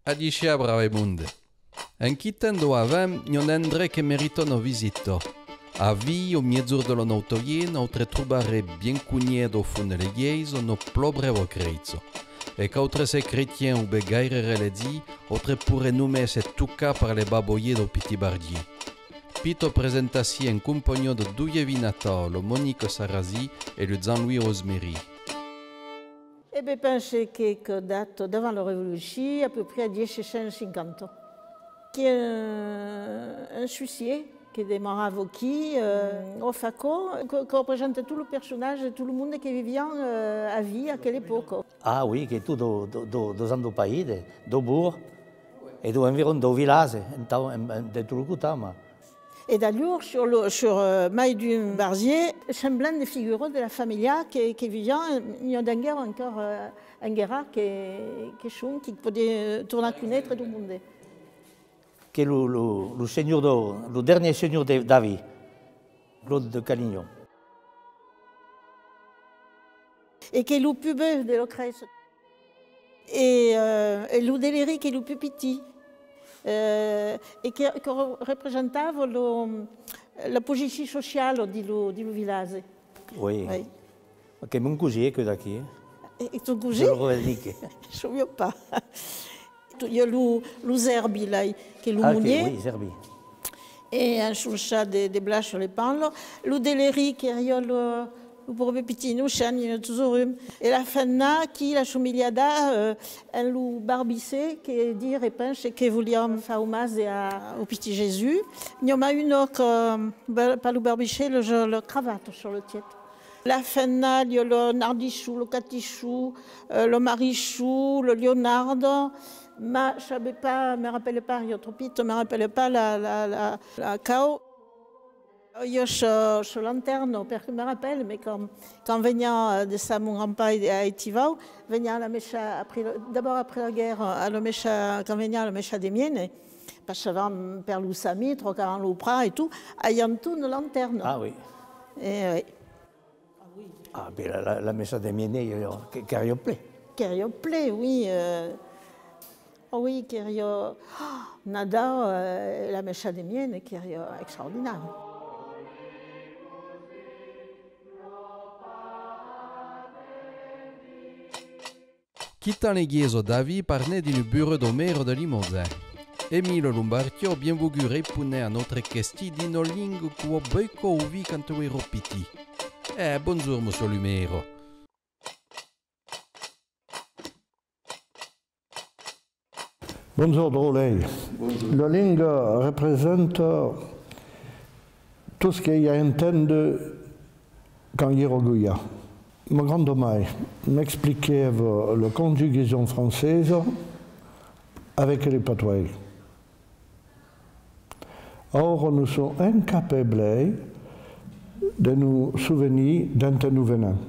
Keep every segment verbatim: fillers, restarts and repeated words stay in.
Adishatz, brave monde. En quitant Doavant, n'i a un endrech que merita una visita. A Vii, au miègjorn de la nauta vièlha, nautres trobaretz bien conhèt au fons de l'esglèisa una plan brèva crècha. E qu'autres sètz cretiens o ben gaire religiós, autres poiretz només èsser tocats per le baboier dau pitit bargier. Pita presentacion en companhia de doas vinataulas, la Monique Sarrazy e lo Jean-Louis Rosemary. E ben, pense que, que data davant la Revolucion, à peu près a dètz-e-sèt cent cinquanta. Qu'es un, un huissier que demorava aquí, euh, au Facò, que, que representa tot lo personatge, tot lo monde que vivián, euh, a Vii a aquela epòca. Ah oui, que tot do, do, do, dos ans do país, de, do bourg, e do environ do vilatge, entau, en, en, de tot lo costat, mas E d'alhors, sur lo, sur, euh, mai d'un bargier, semblan de figuras de la familha que, que vivián, n'i a d'enguera encara, euh, enguera que, que son, que pòdes, euh, tornar conéisser dau monde. Que lo, lo, lo senhor do, lo dernier senhor de, d'Avís, Claude de Calignon. E qu'es lo pus bèu de la crècha. E, euh, e lo Deleric qu'es lo pus pitit. Euh, e que, que re-, representava lo, la posicion sociala dins lo, dins lo vilatge. Oui. Oui. Qu'es mon cosin, que d'aquí, eh? E, e ton cosin? Je le revendique. Je me souviens pas. I a lo, lo Zerbi, lai, qu'es lo monier. Ah, que, oui, Zerbi. E un sonchar de, de blat sur le pan, lo, lo Deleric, qu'es lo, lo paure pitit, n'i a totjorn un. E la femna, qu'es la somilhada, euh, en lo barbisset, que ditz, pense, que voliá far omatge a, au pitit Jèsus. N'i a mai una que, euh, pas lo barbisset, lo, la cravata sur la tieta. La femna, i a lo Nardisson, lo Catisson, euh, lo Marisson, lo Leonardo, mas sabe pas, me rapèle pas, èri tròp pita, me rapèle pas la, la, la, la cau. I a sa, sa lantèrna, perque me rapèle, mas quand, quand veniá, euh, de sa mon grand-pair a Etivau, veniá a la messa, après, d'abòrd après la guèrra, a la messa, quand veniá a la messa de Miene, passavan per lo chamin, trocavan lo prat e tot, avián tot una lantèrna. Ah oui. E oui. Ah, ben, la, la, la messa de Miene, que, qu'èri plen. Qu'èri plen, oui, euh, oh oui, qu'èri, oh, Nadau, euh, la messa de Miene, qu'èri extraordinari. Quitam l'esglèisa d'Avís per 'nar dins lo burèu dau maire de Limòtges. Emile Lombartiò a bien vougut respóner a nautres questions dins una lenga qu'aviá beucòp auvit quand èra pitit. Eh, bonjorn, Monsieur le maire. Bonjorn, dròlle. Bonjorn. La lenga representa tot çò que i a entendut quand i èra gojat. Ma granda-mair m'expliquava la conjugason francesa avec le patois. Aura nos som incapables de nos sovenir d'ente nos venam.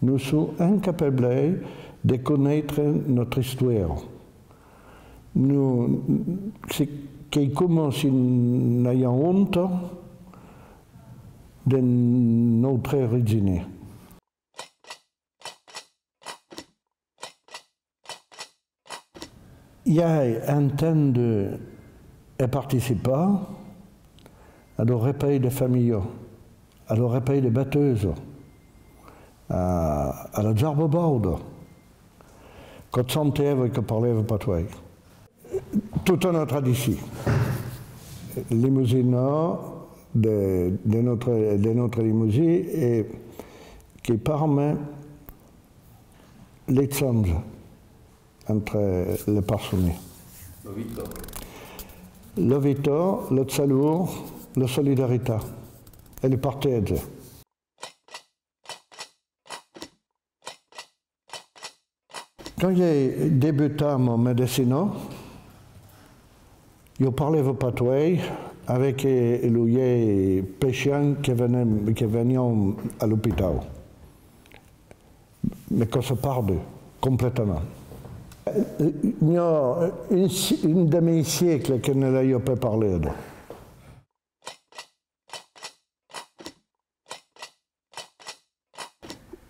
Nos som incapables de conéisser nautra istòria. Nos, se, qu'es coma si n'aviam onta de nautra origina. I ai entendut e participat a lo repaire de familha, a lo repaire de bateusa, a, a la jarba bauda, que chantava e que parlava patois. Tota una tradicion lemosina de, de notre, de notre Lemosin e que permet l'echange entre les personnes. La vita. La vita, la chalor, la solidaritat e le partatge. Quand ai debutat ma medecina, ieu parlava patois avec, eh, los, eh, patients que venen, que venián a l'ospital. Mas que se perde completament. N'i a un, un demi-siècle que ne l'ai pas parlat.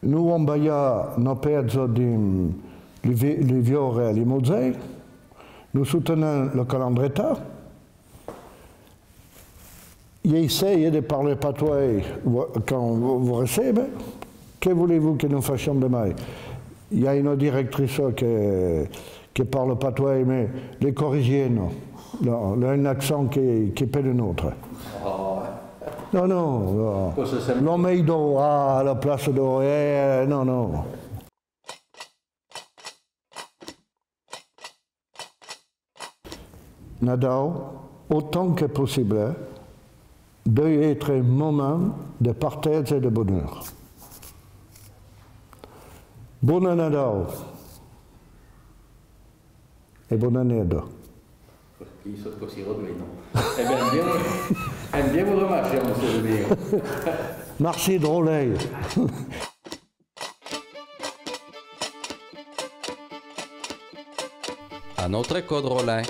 Nos vam balhar una pèça dins li vi-, li viòrre a Limousin, nos sotenèm la Calandreta, i essèi de parlar patoès quand vos recebe, que volètz-vos que nos faciam de mai? I a una directriça que, que parla patoès, mas l'es corrigiana, l'a, l'a un accent que, que pèl un autre. Non, non, la, la meidora a la plaça de, eh, non, non. Nadau, autant que possible, deu èstre un moment de partatge e de bonur. Bona Nadau e bona annada. Aquí soi cossí reduit, non? Eh ben, bien, eh bien, vos remerciam, monsieur le maire. Merci, drolèr. Un autre còp drolèr.